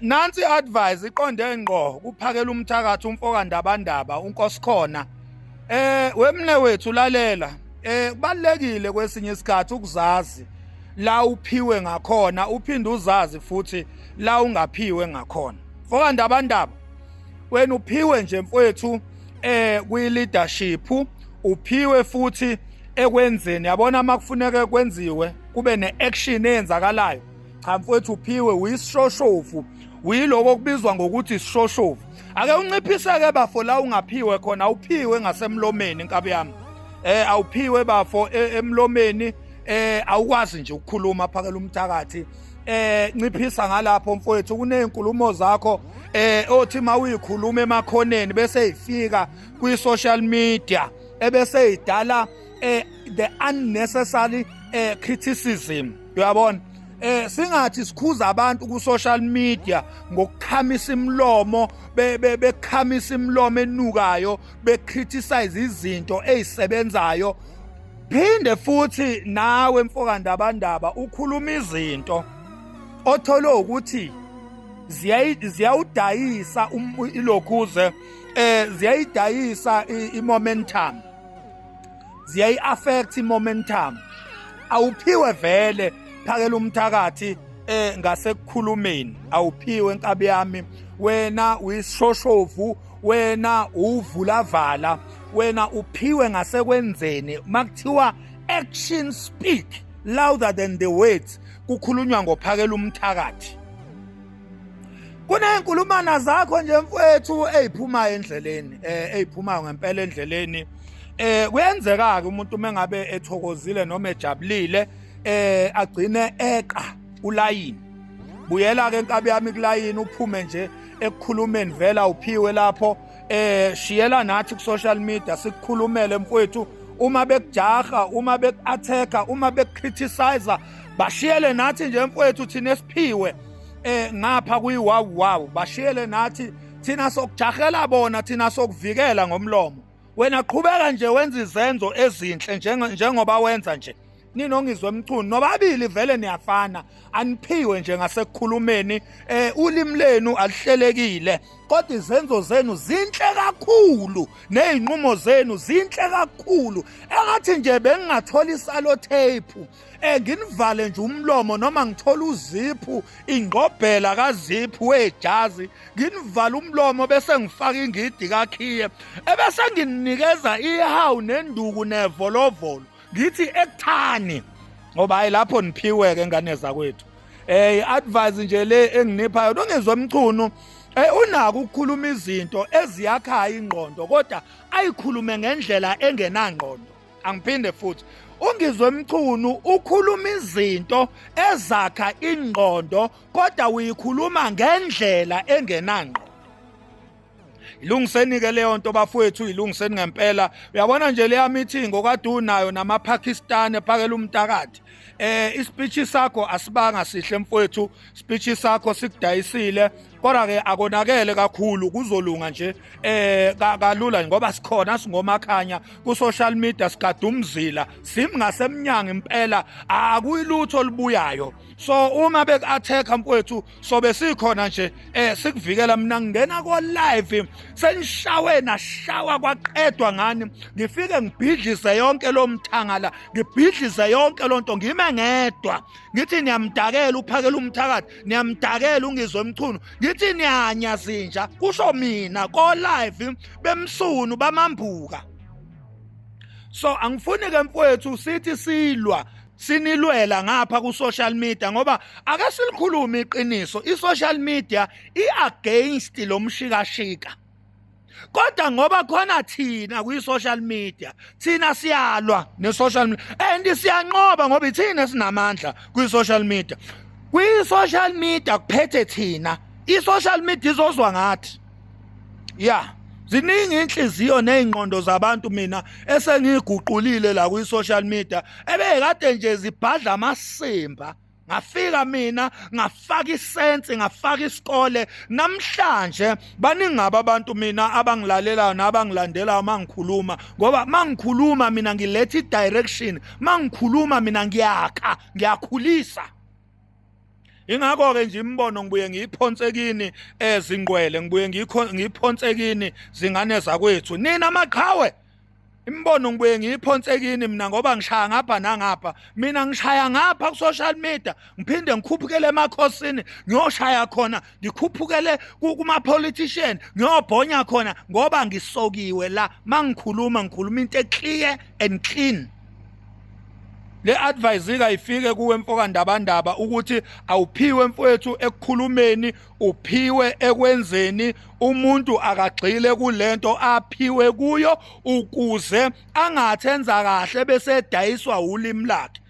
Nansi advice iqonde ngqo kuphakela umthakathi umfoka Ndabandaba uNkosikhona. Wemne wethu lalela. Kubalekile kwesinye isikhathi ukuzazi la uphiwe ngakhona uphinde uzazi futhi la ungaphiwe ngakhona. Mfoka Ndabandaba wena uphiwe nje mfowethu kwi leadership, uphiwe futhi ekwenzeni, yabona makufuneka kwenziwe kube neaction eyenzakalayo. Cha mfowethu, uphiwe, uyisishoshovu, uyiloko okubizwa ngokuthi isishoshovu. Ake unciphiseke bafo la ungaphiwe khona, awuphiwe ngasemlomeni inkabi yami. Awuphiwe bafo emlomeni, awukwazi nje ukukhuluma phakela umthakathi. Nciphisa ngalapho mfowethu, kunezinkulumo zakho othi mawuyikhuluma emakhoneni bese ifika kwi social media ebese idala the unnecessary criticism, uyabona. Singathi sikhuza abantu ku social media ngokukhamisa imilomo, bekhamisa imilomo enukayo, be criticize izinto ezisebenzayo. Phinde futhi nawe mfoka Ndabandaba ukhuluma izinto othole ukuthi ziyawudayisa ilokhuze, ziyayidayisa i-momentum, ziyayi-affect i-momentum. Awuphiwe vele phakela umthakathi ngasekukhulumeni, awuphiwe nkabi yami. Wena uyisishoshovu, wena uvulavala, wena uphiwe ngasekwenzeni. Makuthiwa action speak louder than the words, kukhulunywa ngophakela umthakathi. Kuney'nkulumana zakho nje mfowethu ey'phumayo endleleni, ey'phumayo ngempela endleleni. Kuyenzeka-ke umuntu uma ngabe ethokozile noma ejabulile agcine eqa ulayini. Buyela-ke nkabi yami kulayini, uphume nje ekukhulumeni, vela uphiwe lapho. Shiyela nathi ku-social media sikukhulumele mfowethu. Uma bekujaha, uma beku-attack-a, uma beku-criticize, bashiyele nathi nje mfowethu, thina esiphiwe ngapha kuyi wow wow, bashiyele nathi, thina sokujahela bona, thina sokuvikela ngomlomo. Wena qhubeka nje wenza izenzo ezinhle njengoba wenza nje. Ninongizwe Mchunu nobabili vele niyafana, aniphiwe nje ngasekukhulumeni, ulimi lenu alihlelekile, kodwa izenzo zenu zinhle kakhulu nezinqumo zenu zinhle kakhulu. Engathi nje bengingathola isalo tape nginivale nje umlomo, noma ngithola uziphu, ingqobhela kaziphu wejazi, nginivale umlomo bese ngifaka ingidi kakhiye, ebese nginikeza ihawu nenduku nevolovolo, ngithi ekuthani, ngoba hayi lapho niphiwe ke ngane zakwethu. Advice nje le enginipha yona, ungizwe Mchunu unako ukukhuluma izinto eziyakhayo ingqondo, kodwa ayikhulume ngendlela engenangqondo. Angiphinde futhi, ungizwe Mchunu ukhuluma izinto ezakha ingqondo, kodwa uyikhuluma ngendlela engenangqondo. Ilungiseni ke leyo nto bafowethu, ilungiseni ngempela. Uyabona nje leya meeting okade unayo namaPakistan ephakela umtakati, ispeech sakho asibanga sihle mfowethu, speech sakho sikudayisile, kodwa ke akonakele kakhulu, kuzolunga nje kalula ngoba sikhona singomakhanya ku social media, sigada umzila, simi ngasemnyango impela, akuyilutho olubuyayo. So uma beku-attack mfowethu, sobe sikhona nje sikuvikela. Mina ngingena ko live senishawe nashawa kwaqedwa ngani, ngifike ngibhidlize yonke lo mthangala, ngibhidlize yonke lonto, ngime ngedwa ngithi niyamdakela uphakela umthakathi, niyamdakela ungizwe Mchunu, ngithi niyanya zinja, kusho mina ko live bemsunu bamambuka. So angifuni ke mfowethu sithi silwa sinilwela ngapha ku social media, ngoba ake silikhulume iqiniso, i social media i against lo mshikashika, kodwa ngoba khona thina kwi social media, thina siyalwa ne social media and siyanqoba, ngoba ithina sinamandla kwi social media. Kwi social media kuphethe thina, i social media izozwa ngathi ya ziningi inhliziyo nezingqondo zabantu mina esengiguqulile la kwi social media ebekade nje zibhadla amasimba. Ngafika mina ngafaka isense, ngafaka isikole. Namhlanje baningi abantu mina abangilalelayo nabangilandelayo mangikhuluma, ngoba mangikhuluma mina ngiletha i-direction, mangikhuluma mina ngiyakha, ngiyakhulisa. Ingakho-ke nje imibono ngibuye ngiyiphonse kini ezingqwele, ngibuye ngiyiphonse kini zingane zakwethu, nina maqhawe. Imibono ngibuye ngiyiphonse kini mina, ngoba ngishaya ngapha nangapha. Mina ngishaya ngapha ku-social media, ngiphinde ngikhuphukele emakhosini ngiyoshaya khona, ngikhuphukele kuma-politician ngiyobhonya khona, ngoba ngisokiwe la. Mangikhuluma ngikhuluma into e-clear and clean. Le advice ikayifike kuwe mfoka Ndabandaba ukuthi awuphiwe mfowethu ekukhulumeni, uphiwe ekwenzeni. Umuntu akagxile kulento aphiwe kuyo ukuze angathi enza kahle bese edayiswa ulimi lakhe.